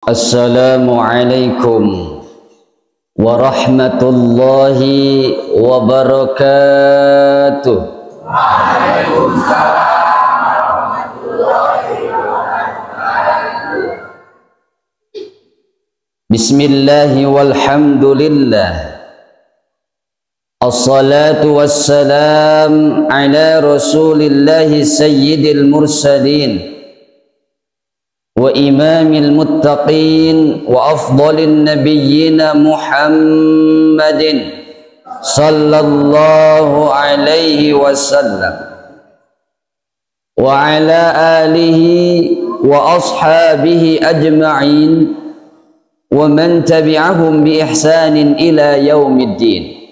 Assalamualaikum warahmatullahi wabarakatuh. Waalaikumsalam warahmatullahi wabarakatuh. Bismillahi walhamdulillah. Assalatu wassalam ala rasulillahi sayyidil mursalin wa imamil muttaqin wa afdalin nabiyyina Muhammadin sallallahu alaihi wasallam wa ala alihi wa ashabihi ajma'in wa man tabi'ahum bi ihsanin ila yaumiddin.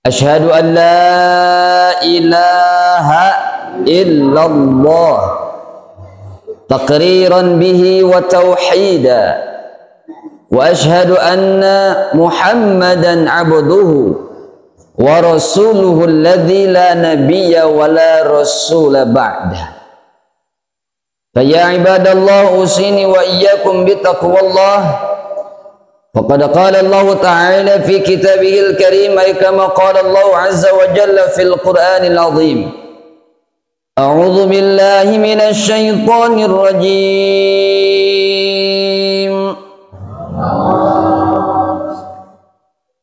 Ashhadu an la ilaha illallah taqriran bihi wa tauhida wa ashhadu anna Muhammadan abduhu wa rasuluhu alladhi la nabiyya wa la rasula ba'dah. Fa ya ibadallah, usini wa iyyakum bitaqwallah. Faqad qala Allah ta'ala fi kitabihil karim, ay kama qala Allah azza wa jalla fil Qur'anil azim. A'udzu billahi minasy syaithanir rajim.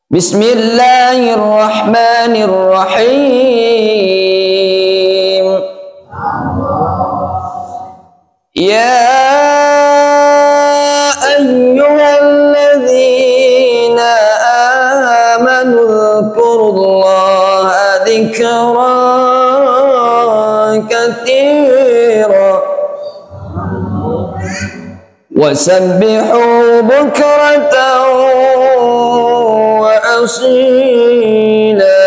Bismillahirrahmanirrahim. Ya ayyuhalladzina amanu dzkurullaha dzikran katsira wasabbihu bukratan wa asila.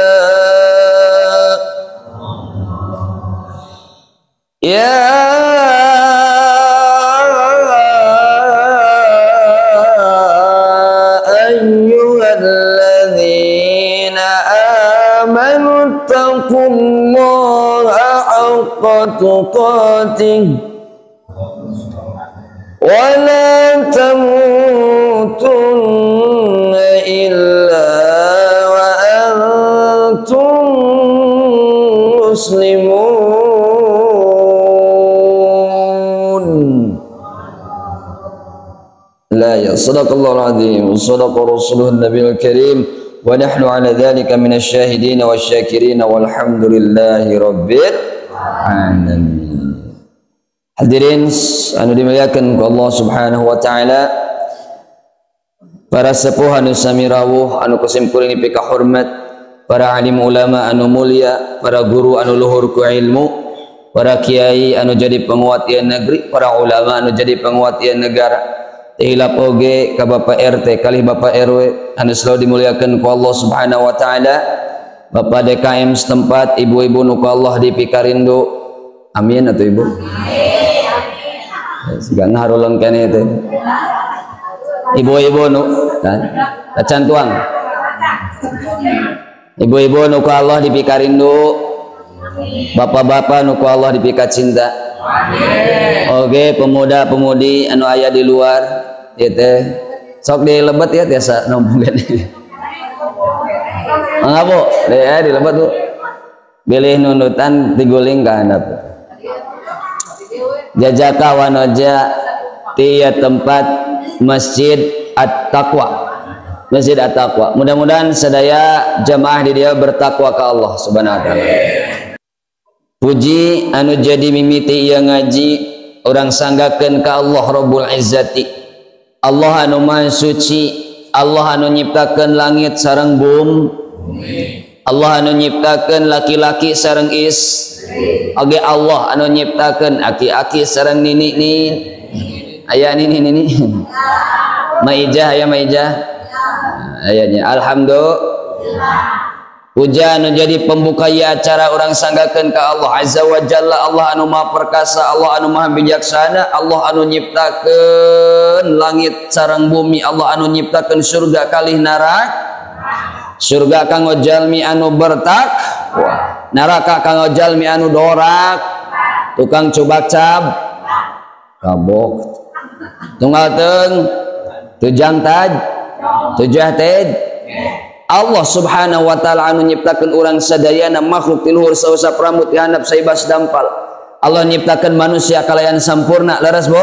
Ya ayyuhalladzina amanu taqullaha haqqa tuqatih wa la tamutunna illa wa antum muslimun. La ya sadaqallahul azim, sadaqa rasuluhun nabiyul karim, wa nahnu ala dhalika minasy syahidin wasy syakirin, walhamdulillahi rabbil alamin. Hadirin anu dimuliakan ku Allah Subhanahu wa taala, para sepuh anu sami rawuh anu kusimkuring pika hormat, para alim ulama anu mulia, para guru anu luhur ku ilmu, para kiai anu jadi penguat ieu negeri, para ulama anu jadi penguat ieu negara. Hilap oge ka Bapak RT kalih Bapak RW anu selalu dimuliakan ku Allah Subhanahu wa taala, Bapak DKM setempat, ibu-ibu nu ku Allah dipikarindu. Amin atuh ibu. Amin. Siga ngaharuleng keneh teh. Ibu-ibu nu kan tacan tuang. Ibu-ibu nu ku Allah dipikarindu. Bapak-bapak nu ku Allah dipikacinta. Amin. Oke, pemuda-pemudi anu aya di luar ieu teh sok dilebet ya tiasa nombongan. Mangga Bu, dilebet Bu. Bilih nundutan tiguling ka handap. Jajaka wanoja ti tempat Masjid At-Taqwa. Masjid At-Taqwa. Mudah-mudahan sadaya jamaah di dia bertakwa ka Allah Subhanahu wa taala. Puji anu jadi mimiti ieu ngaji urang sanggakeun ka Allah Rabbul Izzati. Allah anu Maha Suci, Allah anu nyiptakeun langit sareng bumi, Allah anu nyiptakeun laki-laki sareng istri, oge Allah anu nyiptakeun aki-aki sareng nini-nini. Aya nini-nini. Maijah aya maijah. Ayatnya alhamdulillah. Puja anu jadi pembuka acara orang sanggakeun ka Allah Azza wa Jalla, Allah anu Maha Perkasa, Allah anu Maha Bijaksana, Allah anu nyiptakeun langit sareng bumi, Allah anu nyiptakeun surga kalih neraka. Surga kanggo jalmi anu bertakwa, neraka kanggo jalmi anu dorak, tukang cubak-cab, kabok. Tunggal teung tujang taj tujah tej. Allah subhanahu wa ta'ala anu nyiptakeun urang sadayana makhluk ti luhur sausap rambut ti handap saibas dampal. Allah nyiptakeun manusia kalayan sampurna, leres Bu?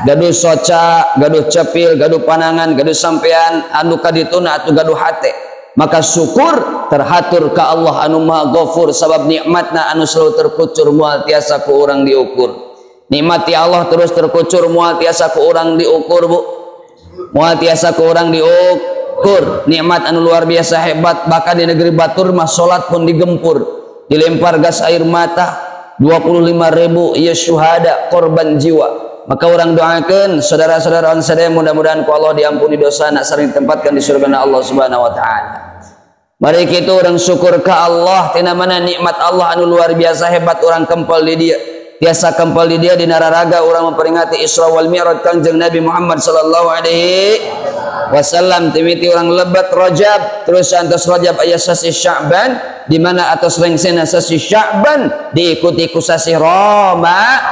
Gaduh soca, gaduh cepil, gaduh panangan, gaduh sampean anu kadituna atuh gaduh hate. Maka syukur terhatur ka Allah anu Maha Ghafur sabab nikmatna anu selalu terkucur moal tiasa ku urang diukur. Nikmat ti Allah terus terkucur moal tiasa ku urang diukur, Bu. Moal tiasa ku urang diukur. Nikmat anu luar biasa hebat, bahkan di negeri batur mah salat pun digempur, dilempar gas air mata, 25.000 ieu syuhada korban jiwa. Maka orang doakan saudara-saudara orang sadaya mudah-mudahan ku Allah diampuni dosa nak sering ditempatkan di surga Allah Subhanahu wa taala. Mari kita orang syukur ke Allah tina mana nikmat Allah anu luar biasa hebat orang kempel di dia. Biasa kempel di dia di nararaga orang memperingati Isra wal Mi'raj Kangjeng Nabi Muhammad sallallahu alaihi wasallam. Timiti orang lebat Rajab terus antos Rajab aya sasi Sya'ban di mana atas rengsena sasi Sya'ban diikuti ku sasi Ramadan.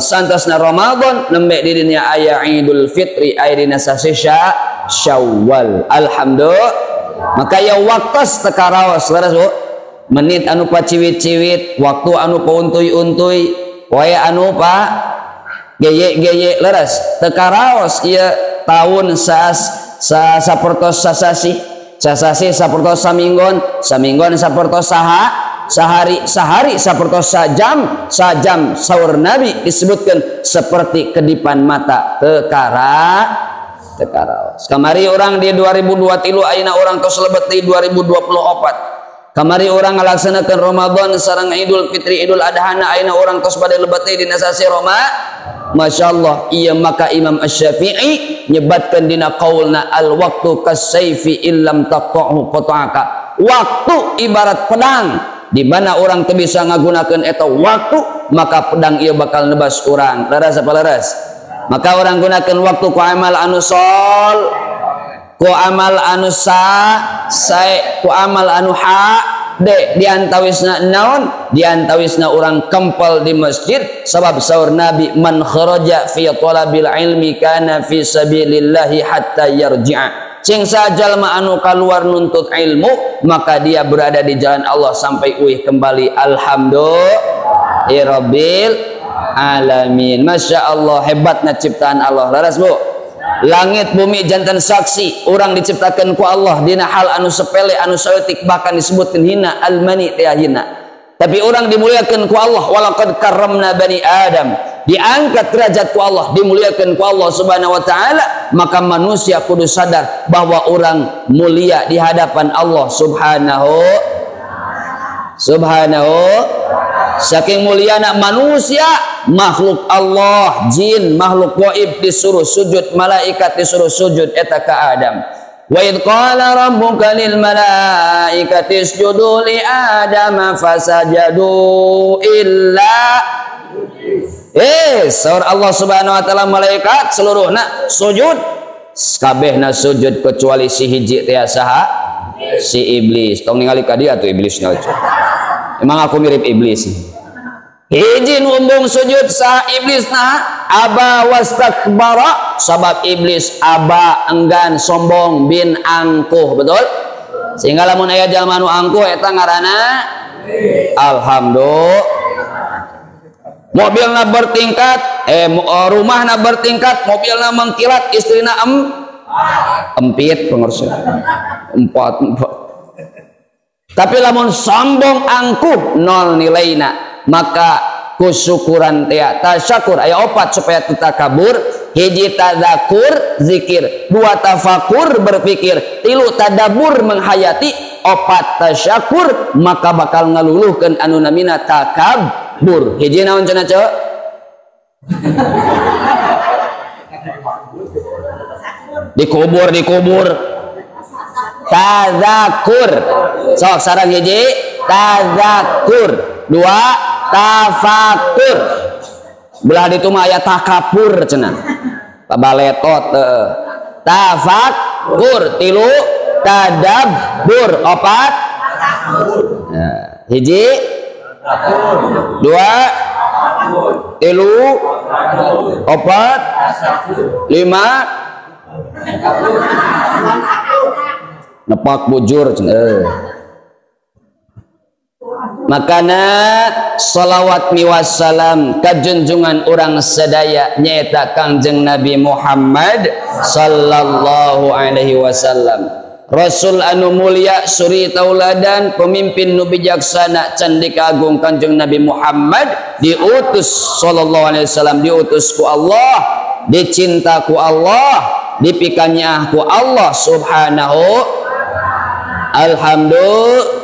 Santasna Ramadan nembe di dinya aya Idul Fitri aya dina sasi Syawal. Alhamdulillah. Maka ya waktos teka raos leres Bu. Menit anu paciwit-ciwit, waktu anu pauntuy-untuy, wae anu pa geye-geye leres. Teka raos ieu tahun saas sapertos sasasi, sasasi sapertos saminggon, saminggon sapertos saha, sehari, sehari sapertos sajam, sajam saur Nabi disebutkan seperti kedipan mata teka raos. Kamari orang di 2023 ayeuna orang tos lebet di 2024. Kamari orang ngalaksanakeun Ramadan sareng Idul Fitri Idul Adha ayeuna orang tos bade lebet deui dina sasi Roma. Masya Allah, iya maka Imam Asy-Syafi'i nyebatkan dina qaulna al waktu kasayfi illam taqta'hu qata'aka. Waktu ibarat pedang, di mana orang teu bisa ngagunakeun eta waktu, maka pedang ieu bakal nebas urang. Leres apa leres? Maka orang gunakan waktu ku amal anu sol, ku amal anu sa, sae, ku amal anu ha, de diantawisna naon? Diantawisna orang kempel di masjid sabab saur Nabi man kharaja fi talabil ilmi kana fi sabilillahi hatta yarji'a. Sing sajalma anu kaluar nuntut ilmu maka dia berada di jalan Allah sampai uih kembali. Alhamdulillahirabbil alamin. Masya Allah hebatnya ciptaan Allah. Laras Bu, langit bumi jantan saksi orang diciptakan ku Allah dina hal anu sepele anu saeutik bahkan disebutkan hina almani teh hina, tapi orang dimuliakan ku Allah. Walaqad karramna bani Adam, diangkat derajat ku Allah, dimuliakan ku Allah Subhanahu wa taala. Maka manusia kudu sadar bahwa orang mulia di hadapan Allah Subhanahu subhanahu. Saking muliana manusia, makhluk Allah, jin, makhluk gaib disuruh sujud, malaikat disuruh sujud eta ka Adam. Wa id qala rabbuka lil malaikati isjudu li adama fasajadu illa saur Allah Subhanahu wa taala malaikat seluruhna sujud, kabehna sujud kecuali si hiji teh saha? Si iblis. Tong ningali ka dia tuh iblisna. Emang aku mirip iblis. Hiji nu embung sujud saha iblis nah aba wastakbara, sabab iblis aba enggan sombong bin angkuh, betul? Sehingga lamun aya jalma nu angkuh eta ngaranna alhamdulillah. Mobilna bertingkat, rumahna bertingkat, mobilna mengkilat, istrina empit pengurus. Empat. Tapi lamun sombong angkuh nol nilaina, maka kusyukuran teh tasyakur aya opat supaya takabur. Hiji tadzakur zikir, dua tafakur berpikir, tilu tadabur menghayati, opat tasyakur maka bakal ngaluluhkeun anu namina takabur. Hiji naon cenah ceu? Dikubur tadzakur. Sok sareng hiji tadzakur, dua tafakur. Belah ditu mah aya takapur cenah. Baletot tafakur, tilu tadabbur, opat nah, hiji dua 3, 4, 5, nepak bujur. Makana salawat miwassalam kajunjungan urang sadaya nyaeta Kangjeng Nabi Muhammad sallallahu alaihi wasallam. Rasul anu mulia suri tauladan pemimpin nu bijaksana candika agung Kangjeng Nabi Muhammad diutus sallallahu alaihi wasallam, diutus ku Allah, dicinta ku Allah, dipikanyaah ku Allah subhanahu. Alhamdulillah.